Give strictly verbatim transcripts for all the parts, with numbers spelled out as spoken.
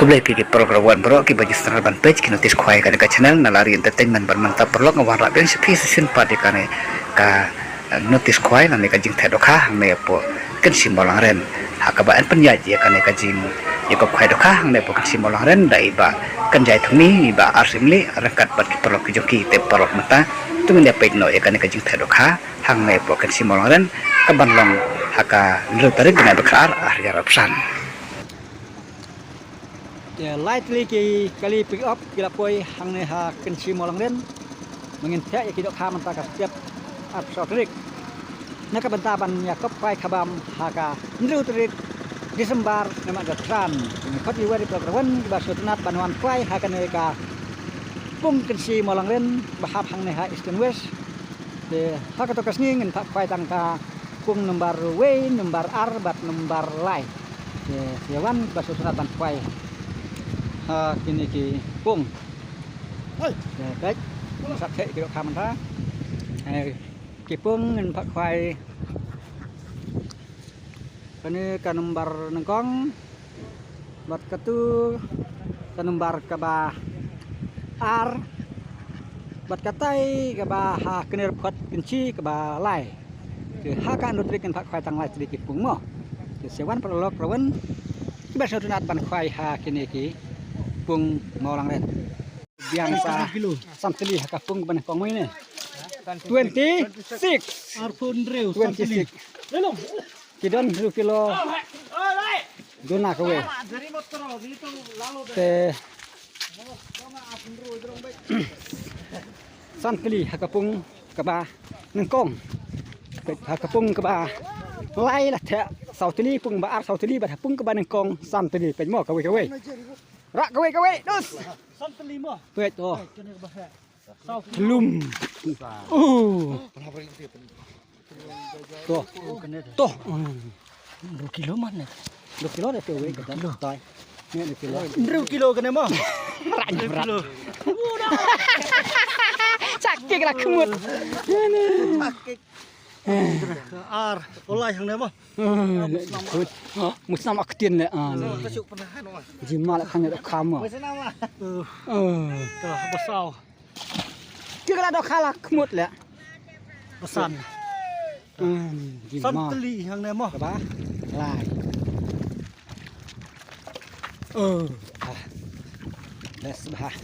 Khublei phi ki paralok baroh kiba ju sngewtynnat ban peit ki notice khwai kane ka channel Nalari Entertainment. Bad mynta paralok nga wanrah biang sha phi shisien pat ïa kane ka, eh, notice khwai lane ka jingtheh dohkha hangne hapoh Kynshi Mawlangren, ha kaba yn pynïaid ïa kane ka jing, ïa ka khwai dohkha hangne hapoh Kynshi Mawlangren da i Bah Kynjai Thongni, i Bah Arsymli ryngkat bad ki paralok ki jong ki. Te paralok mynta to ngin ïa peit noh ïa kane ka jingtheh dohkha hangne hapoh Kynshi Mawlangren, kaban long ha ka hynriew tarik bnai ba khatar arhajar arphew san. Te lai tylli ki kali pick up ki la poi hangne ha Kynshi Mawlangren. Ba ngin theh ïa ki dohkha mynta ka step arphew saw tarik, na ka bynta ban ïa kop khwai khabam ha ka hynriew tarik December namar ka tran. Ngi khot ïa wer ïa paralok kiba sngewtynnat ban wan khwai ha kane ka pung Kynshi Mawlangren ba hap hangne ha Eastern West. Te ha kato ka sngi ngin phah khwai tang ka pung nombar wei, nombar ar bad nombar lai. Te sa ïa wan ba sngewtynnat ban khwai ha kine ki pung. Te peit, sa theh ki dohkha mynta. Eh, ki pung ngin phah khwai. Kane ka nombar nyngkong, bad katu ka nombar kaba ar, bad katai kaba ha kane ka phot Kynshi kaba lai. Te ha ka hynriew tarik ngin phah khwai tang lai tylli ki pung mo. Te sa ïa wan paralok rawan kiba sngewtynnat ban khwai ha kine ki pung Mawlangren. Biang sa san tylli ha ka pung ba nyngkong mo ine. Twenty six. Arphew hynriew, san tylli. Twenty six. Ki don hynriew kilo. Duna kawei. Te san tylli ha ka pung kaba nyngkong. Peit ha ka pung kaba lai la theh saw tylli, pung ba ar saw tylli, bad ha pung kaba nyngkong san tylli. Peit mo kawei kawei. Rah kawei kawei, dus. San tylli mo. Peit to. Kane ba heh. Saw tylli. Lum. Oh. To. To. Hynriew kilo man ne. Hynriew kilo ne te wei ka. Kilo. Tai. Ne hynriew kilo. Hynriew kilo kane mo. Rah hynriew kilo. Sakik la khmut. Ar, ko lai hangne mo. Musnam ak tien le an. Ji ma la khang dohkha mo. Ka ba saw. Ki ka la dohkha la khmut le. Ba san. San tylli hangne mo. Kaba lai. Oh. Best bah.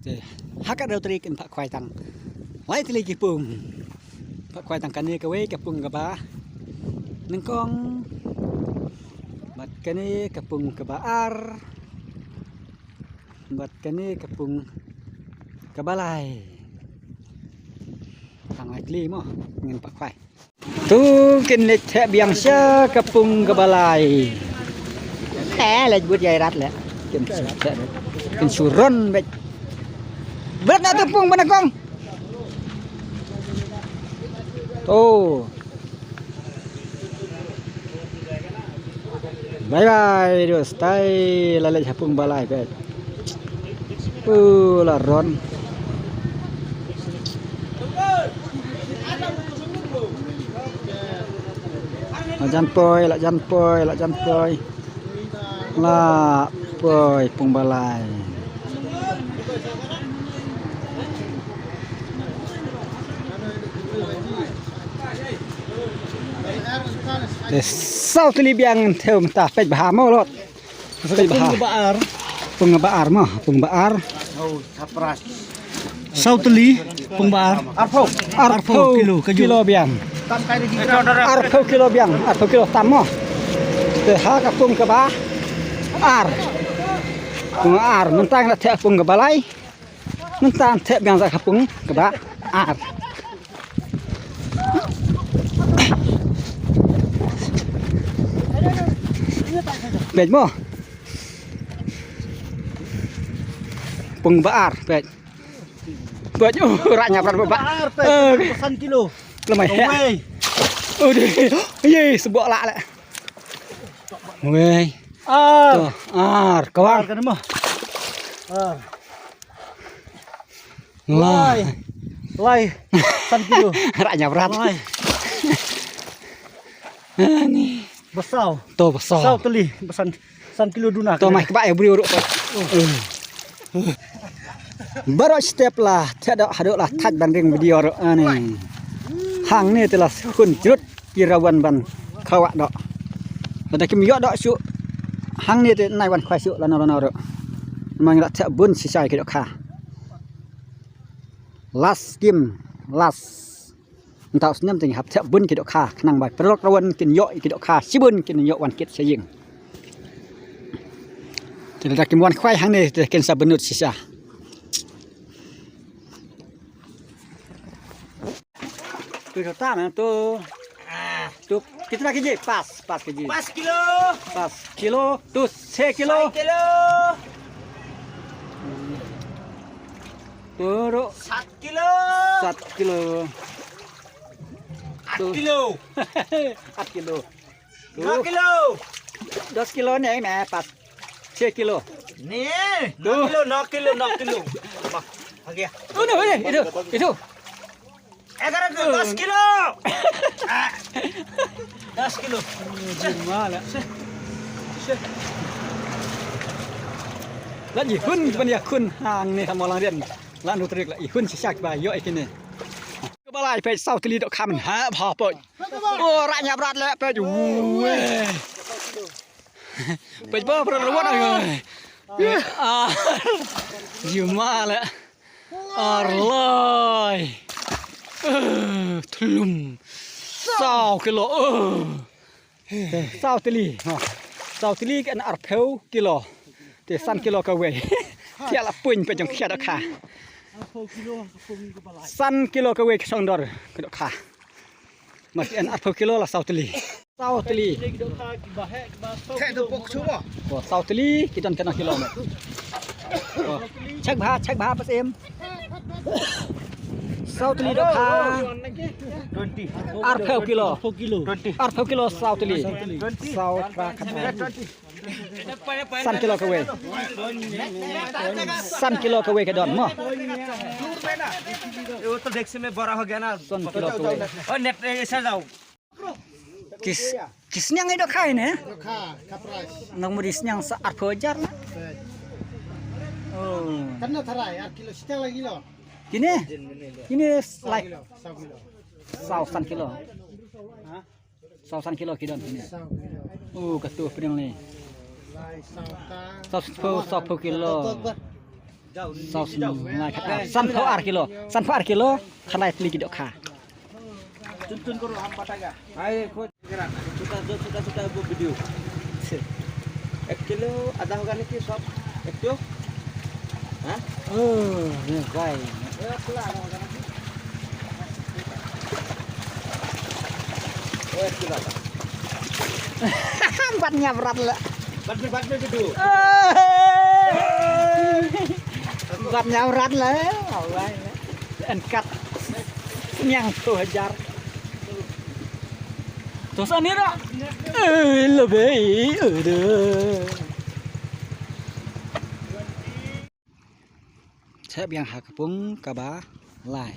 Te ha ka hynriew tarik ngin phah khwai tang lai tylli ki pung. Phah khwai tang kane kawei ka pung kaba nyngkong, bad kane ka pung kaba ar, bad kane ka pung kaba lai. Tang lai tylli mo ngin phah khwai. Tu kin leit theh biang sha ka pung kaba lai. Eh, leit bud ïa i Rat le. Kin shu theh, kin shu ron beit. Bret na tu pung ba nyngkong. Tu. Bye bye, dus. Tai la leit ha pung ba lai beit. Uh, la ron. La jan poi, la jan poi, la jan poi. La poi pung ba lai. Te saw tylli biang thew mynta, peit bha mo Lot. Peit bha. Pung ba ar. Pung ba ar mo, pung ba ar. Saw tylli, pung ba ar. Arphew. Arphew kilo, kilo biang. Arphew kilo biang, arphew kilo tam mo. Te ha ka pung kaba ar. Pung ar, mynta ngi la theh pung kaba lai. Mynta theh biang sa ka pung kaba ar. Peit mo. Pung ba ar, peit. Peit, oh, rah nyap rah ba. Ar, peit. Eh. San kilo. Lamai. Wei. Oh, deh. Ye, sebok lah le. Wei. Ar. To, ar, kawang. Ar kane mo. Ar. Lai. Lai. Lai, san kilo. Rak nyabrat. Lai. Ani. Ba saw. To ba saw. Saw tylli, ba san, san kilo duna. To mai kba ya briew ruh. Baroh step la, thiah doh haduh la thait ban ring video ruh ani. Hangne te la hun jrut ki rawan ban khawah doh. Lada kim ïoh doh shuh hangne te nai wan khwai shuh lano lano ruh. Namar ngi la thiah bun shisha ki dohkha. Last game, last. Nta u snem te ngi hap thiah bun ki dohkha khnang ba paralok rawan kin ïoh ki dohkha shibun kin ïoh wan kit sha ïing. Te lada kim wan khwai hangne te kin sa bynnud shisha. तो होता ना तो तो कितना केजी? पाँच, पाँच केजी। पाँच किलो। पाँच किलो तो छः किलो। छः किलो। तो रो- सात किलो। सात किलो। आठ तो किलो। आठ किलो। नौ किलो। दस किलो नहीं, मैं पाँच, छः किलो। नहीं, नौ दो। किलो, नौ किलो, नौ किलो। वाह, आ गया। Oh, no, eh, itu, itu. एघार किलो, दस किलो। आ, दस किलो। Jumala. Lah ihun ban ihun hangne ha Mawlangrian. Lah nu trik lah ihun shisha ba ïoh ïa kine. Kaba lai peit saw tylli dohkha mynha bha peit. Oh, rak nyabrat leh peit. Weh. Peit ba brat ruwet ai. Ah. Jumala. Ar lai. Eh, thlum. Saw kilo. Eh. Saw tylli. Ha. Saw tylli kan arphew kilo. Te san kilo kawei. Te la pun peit jong khia dohkha. San kilo kawei ka song dor ka dohkha. Mas en arphew kilo la saw tylli. Saw tylli. Theh tu pok chuwa. Oh, saw tylli ki don kano kilo mo. Oh, check bha, check bha pas em. Saw tylli dohkha. Twenty. Arphew kilo. Twenty. Arphew kilo saw tylli. Twenty. Saw tra khat. Twenty. San kilo kawei. San kilo kawei ka don mo. वो तो देख से मैं बड़ा हो गया ना। San kilo kawei. और नेट ऐसा जाओ। Ki s-, ki sniang i dohkha ine? Dohkha, ka price. Nang mudi sniang sa arphew hajar la. Oh. Katno tharai, ar kilo, sniang la kilo. Kine? Kine lai. Saw kilo, saw kilo. Saw san kilo. Ha? Saw san kilo ki don kine. Saw kilo. Oh, katu pring ni. Lai saw ta. Saw phew, saw phew kilo. Saw san, lai khat ar. San phew ar kilo. San phew ar kilo. Khalai tylli ki dohkha. Tun tun karo ham patah ga. Hai, khoj. Sudah, sudah, sudah, sudah, वो वीडियो। एक किलो आधा होगा ना कि सब? एक किलो? हाँ? Oh, ये भाई। ये एक किलो आधा होगा ना कि? वो एक किलो आधा। Bat nyabrat la. बाद में, बाद में वीडियो। Bat nyabrat la. Awai la. Angkat. Sniang tu hajar. Tos ani ra. Eh, lebih. Aduh. Chep yang ha ka pung kaba lai.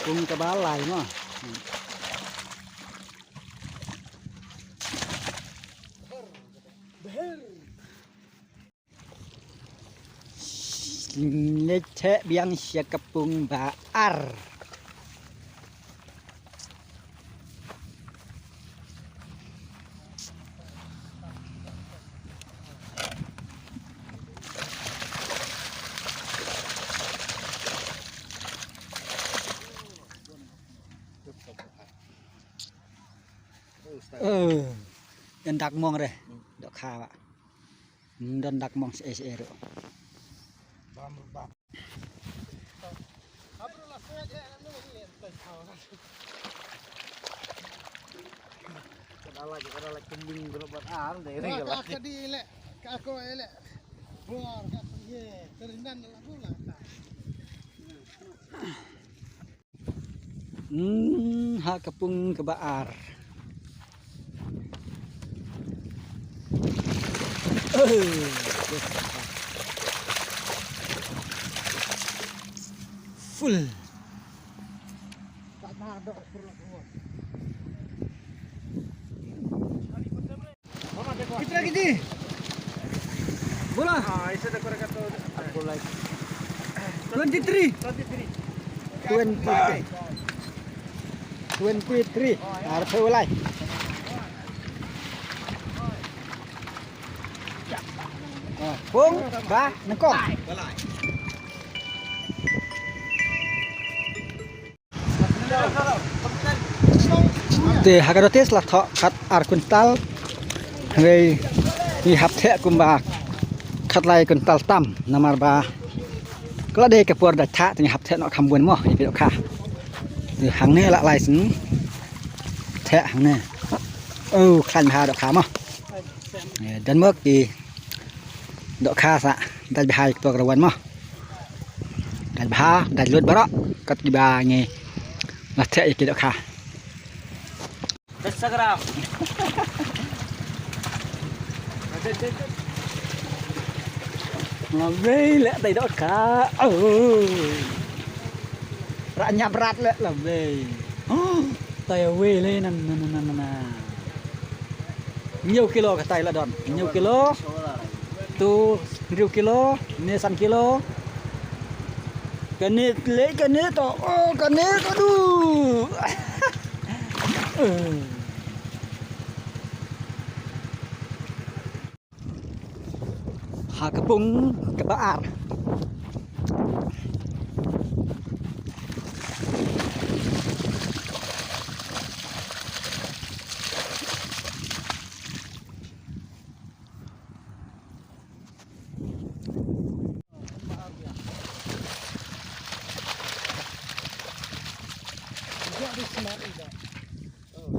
Pung kaba lai mo. Leit theh biang sha ka pung ba ar. Ơ, dak mong re, dohkha ba. Ym don dak mong seh seh ruh. Bam, bam. Hmm, ha ka pung kaba ar. Eh, full. Kitna kg? Bola. Twenty three. Twenty three. Twenty three. Arphew lai. Pung ba nyngkong. Te ha ka notice la thoh khat ar quintal. Hynrei ngi hap theh kumba khat lai quintal tam namar ba ka la dei ka por da thah te ngi hap theh noh kham bun mo ïa ki dohkha. Te hangne la lai sien theh hangne. Oh, khlaiñ bha dohkha mo. Eh, don mo ki dohkha sa dait bha ïa ki por ka rawan mo. Dait bha, dait lut baroh kat kiba ngi la theh ïa ki dohkha. Instagram. Nga wei leh tai dohkha. Oh. Rak nyap rat leh la wei. Oh, tai wei leh nan nan nan nan. Hynñiew kilo ka tai la don. Hynñiew kilo. Tu hynriew kilo, ne san kilo. Kane leh kane to. Oh, kane to du. Ha ka pung kaba ar.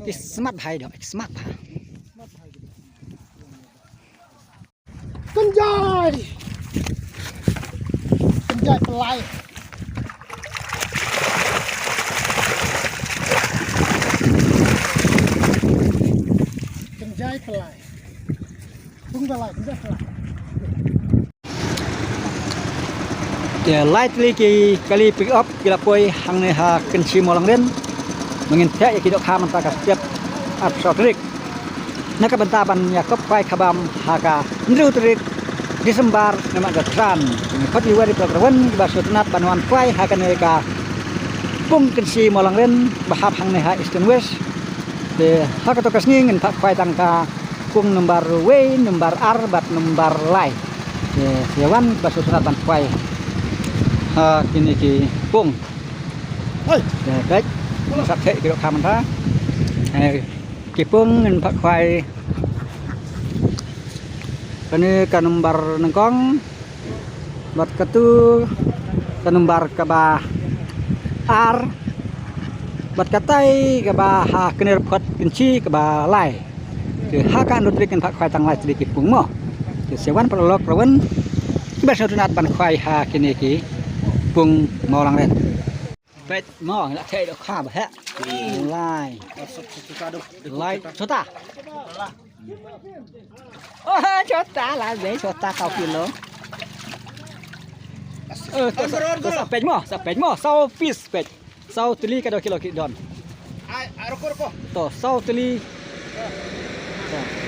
Ki smat bha ïa doh, ki smat bha. Kynjai. Kynjai pynlai. Kynjai pynlai. Pung pynlai, kynjai pynlai. Te lai tylli ki kali pick up ki la poi hangne ha Kynshi Mawlangrin. Ba ngin theh ïa ki dohkha mynta ka step arphew saw tarik. Na ka bynta ban ïa kop khwai khabam ha ka hynriew tarik December namar ka tran. Ngi khot ïa ki wari pyrkhat kiba sngewtynnat ban wan khwai ha kane ka pung Kynshi Mawlangrin ba hap hangne ha Eastern West. Te ha kato ka sngi ngin phah khwai tang ka pung nombar wei, nombar ar bad nombar lai. Te sa wan ba sngewtynnat ban khwai ha kine ki pung. Te peit, sa theh ki dohkha mynta. Eh, ki pung ngin phah khwai. Kane ka nombar nyngkong. Bad katu ka nombar kaba ar. Bad katai kaba ha kane ka phot Kynshi kaba lai. Te ha ka hynriew tarik ngin phah khwai tang lai tylli ki pung mo. Te sa wan paralok rawan kiba sngewtynnat ban khwai ha kine ki pung Mawlangrin. Peit mo, la theh dohkha ba heh. Lai. Lai sota. Oh, sota la, dei sota saw kilo. Eh, to sa, to sa peit mo, sa peit mo, saw piece peit. Saw tylli ka doh kilo ki don. Ai, ai, ruko, ruko. To, saw tylli. To.